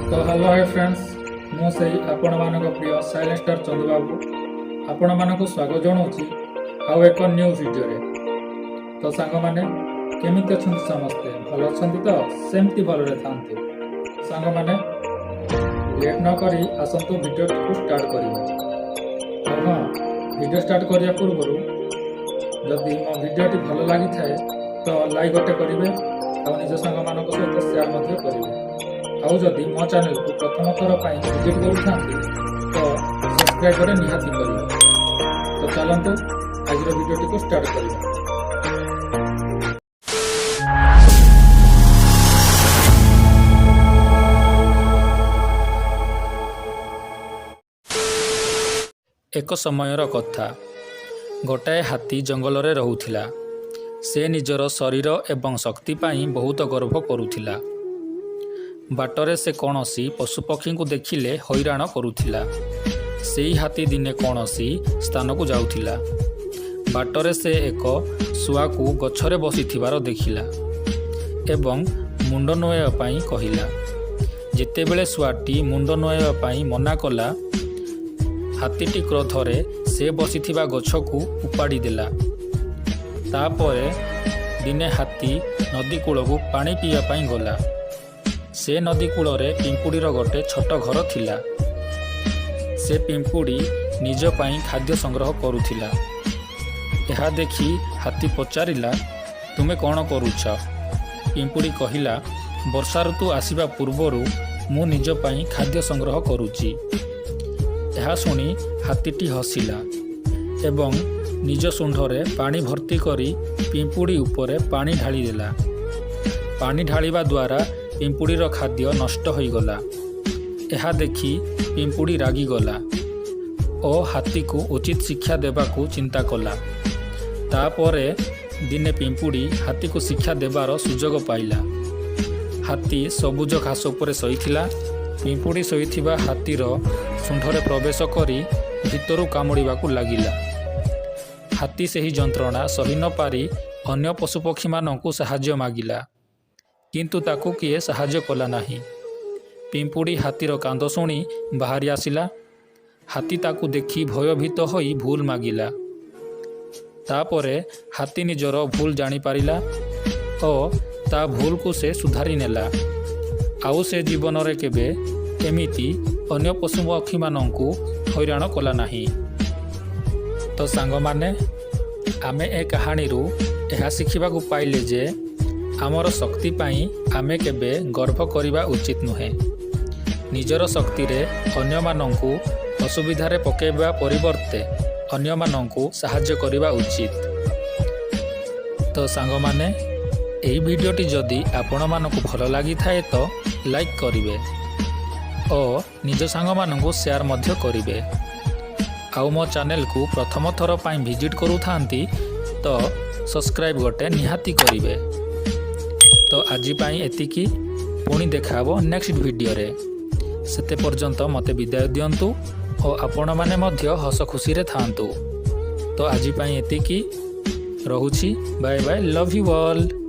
ତ hello high friends, ମୁଁ ସେଇ ଆପଣମାନଙ୍କ ପ୍ରିୟ ସାଇଲେଣ୍ଟ ଷ୍ଟାର ଚନ୍ଦୁବାବୁ ଆପଣମାନଙ୍କୁ ସ୍ୱାଗତ ଜଣାଉଛି ଆଉ ଏକ ନ୍ୟୁ ଭିଡ଼ିଓରେ। ତ ସାଙ୍ଗମାନେ, କେମିତି ଅଛନ୍ତି ସମସ୍ତେ? ଭଲ ଅଛନ୍ତି ତ? ସେମିତି ଭଲରେ ଥାନ୍ତୁ। ସାଙ୍ଗମାନେ, ଲେଟ୍ ନ କରି ଆସନ୍ତୁ, ଭିଡ଼ିଓଟିକୁ ଷ୍ଟାର୍ଟ କରିବା। ଆଉ ହଁ, ଭିଡ଼ିଓ ଷ୍ଟାର୍ଟ କରିବା ପୂର୍ବରୁ ଯଦି ମୋ ଭିଡ଼ିଓଟି ଭଲ ଲାଗିଥାଏ ତ ଲାଇକ୍ ଗୋଟେ କରିବେ ଆଉ ନିଜ ସାଙ୍ଗମାନଙ୍କ ସହିତ ସେୟାର ମଧ୍ୟ କରିବେ। ଆଉ ଯଦି ମୋ ଚ୍ୟାନେଲକୁ ପ୍ରଥମ ଥର ପାଇଁ ଭିଜିଟ୍ କରୁଥାନ୍ତି ତ ସବସ୍କ୍ରାଇବ୍ ଗୋଟେ ନିହାତି କରିବେ। ତ ଚାଲନ୍ତୁ, ଆଜିର ଭିଡ଼ିଓଟିକୁ ଷ୍ଟାର୍ଟ କରିବା। ଏକ ସମୟର କଥା, ଗୋଟାଏ ହାତୀ ଜଙ୍ଗଲରେ ରହୁଥିଲା। ସେ ନିଜର ଶରୀର ଏବଂ ଶକ୍ତି ପାଇଁ ବହୁତ ଗର୍ବ କରୁଥିଲା। ବାଟରେ ସେ କୌଣସି ପଶୁପକ୍ଷୀଙ୍କୁ ଦେଖିଲେ ହଇରାଣ କରୁଥିଲା। ସେଇ ହାତୀ ଦିନେ କୌଣସି ସ୍ଥାନକୁ ଯାଉଥିଲା। ବାଟରେ ସେ ଏକ ଶୁଆକୁ ଗଛରେ ବସିଥିବାର ଦେଖିଲା ଏବଂ ମୁଣ୍ଡ ନୁଆଇବା ପାଇଁ କହିଲା। ଯେତେବେଳେ ଶୁଆଟି ମୁଣ୍ଡ ନୁଆଇବା ପାଇଁ ମନା କଲା, ହାତୀଟି କ୍ରୋଧରେ ସେ ବସିଥିବା ଗଛକୁ ଉପାଡ଼ି ଦେଲା। ତାପରେ ଦିନେ ହାତୀ ନଦୀ କୂଳକୁ ପାଣି ପିଇବା ପାଇଁ ଗଲା। ସେ ନଦୀ କୂଳରେ ପିମ୍ପୁଡ଼ିର ଗୋଟେ ଛୋଟ ଘର ଥିଲା। ସେ ପିମ୍ପୁଡ଼ି ନିଜ ପାଇଁ ଖାଦ୍ୟ ସଂଗ୍ରହ କରୁଥିଲା। ଏହା ଦେଖି ହାତୀ ପଚାରିଲା, "ତୁମେ କ'ଣ କରୁଛ?" ପିମ୍ପୁଡ଼ି କହିଲା, "ବର୍ଷା ଋତୁ ଆସିବା ପୂର୍ବରୁ ମୁଁ ନିଜ ପାଇଁ ଖାଦ୍ୟ ସଂଗ୍ରହ କରୁଛି।" ଏହା ଶୁଣି ହାତୀଟି ହସିଲା ଏବଂ ନିଜ ଶୁଣ୍ଢରେ ପାଣି ଭର୍ତ୍ତି କରି ପିମ୍ପୁଡ଼ି ଉପରେ ପାଣି ଢାଳିଦେଲା। ପାଣି ଢାଳିବା ଦ୍ୱାରା ପିମ୍ପୁଡ଼ିର ଖାଦ୍ୟ ନଷ୍ଟ ହୋଇଗଲା। ଏହା ଦେଖି ପିମ୍ପୁଡ଼ି ରାଗିଗଲା ଓ ହାତୀକୁ ଉଚିତ ଶିକ୍ଷା ଦେବାକୁ ଚିନ୍ତା କଲା। ତାପରେ ଦିନେ ପିମ୍ପୁଡ଼ି ହାତୀକୁ ଶିକ୍ଷା ଦେବାର ସୁଯୋଗ ପାଇଲା। ହାତୀ ସବୁଜ ଘାସ ଉପରେ ଶୋଇଥିଲା। ପିମ୍ପୁଡ଼ି ଶୋଇଥିବା ହାତୀର ଶୁଣ୍ଢରେ ପ୍ରବେଶ କରି ଭିତରୁ କାମୁଡ଼ିବାକୁ ଲାଗିଲା। ହାତୀ ସେହି ଯନ୍ତ୍ରଣା ସହି ନପାରି ଅନ୍ୟ ପଶୁପକ୍ଷୀମାନଙ୍କୁ ସାହାଯ୍ୟ ମାଗିଲା, କିନ୍ତୁ ତାକୁ କିଏ ସାହାଯ୍ୟ କଲା ନାହିଁ। ପିମ୍ପୁଡ଼ି ହାତୀର କାନ୍ଦ ଶୁଣି ବାହାରି ଆସିଲା। ହାତୀ ତାକୁ ଦେଖି ଭୟଭୀତ ହୋଇ ଭୁଲ ମାଗିଲା। ତାପରେ ହାତୀ ନିଜର ଭୁଲ ଜାଣିପାରିଲା ଓ ତା ଭୁଲକୁ ସେ ସୁଧାରି ନେଲା। ଆଉ ସେ ଜୀବନରେ କେବେ ଏମିତି ଅନ୍ୟ ପଶୁପକ୍ଷୀମାନଙ୍କୁ ହଇରାଣ କଲା ନାହିଁ। ତ ସାଙ୍ଗମାନେ, ଆମେ ଏ କାହାଣୀରୁ ଏହା ଶିଖିବାକୁ ପାଇଲେ ଯେ ଆମର ଶକ୍ତି ପାଇଁ ଆମେ କେବେ ଗର୍ବ କରିବା ଉଚିତ ନୁହେଁ। ନିଜର ଶକ୍ତିରେ ଅନ୍ୟମାନଙ୍କୁ ଅସୁବିଧାରେ ପକାଇବା ପରିବର୍ତ୍ତେ ଅନ୍ୟମାନଙ୍କୁ ସାହାଯ୍ୟ କରିବା ଉଚିତ। ତ ସାଙ୍ଗମାନେ, ଏହି ଭିଡ଼ିଓଟି ଯଦି ଆପଣମାନଙ୍କୁ ଭଲ ଲାଗିଥାଏ ତ ଲାଇକ୍ କରିବେ ଓ ନିଜ ସାଙ୍ଗମାନଙ୍କୁ ସେୟାର ମଧ୍ୟ କରିବେ। ଆଉ ମୋ ଚ୍ୟାନେଲକୁ ପ୍ରଥମ ଥର ପାଇଁ ଭିଜିଟ୍ କରୁଥାନ୍ତି ତ ସବସ୍କ୍ରାଇବ୍ ଗୋଟେ ନିହାତି କରିବେ। ତ ଆଜି ପାଇଁ ଏତିକି। ପୁଣି ଦେଖାହେବ ନେକ୍ସଟ ଭିଡ଼ିଓରେ। ସେତେ ପର୍ଯ୍ୟନ୍ତ ମୋତେ ବିଦାୟ ଦିଅନ୍ତୁ ଓ ଆପଣମାନେ ମଧ୍ୟ ହସ ଖୁସିରେ ଥାଆନ୍ତୁ। ତ ଆଜି ପାଇଁ ଏତିକି ରହୁଛି। Bye bye, love you all.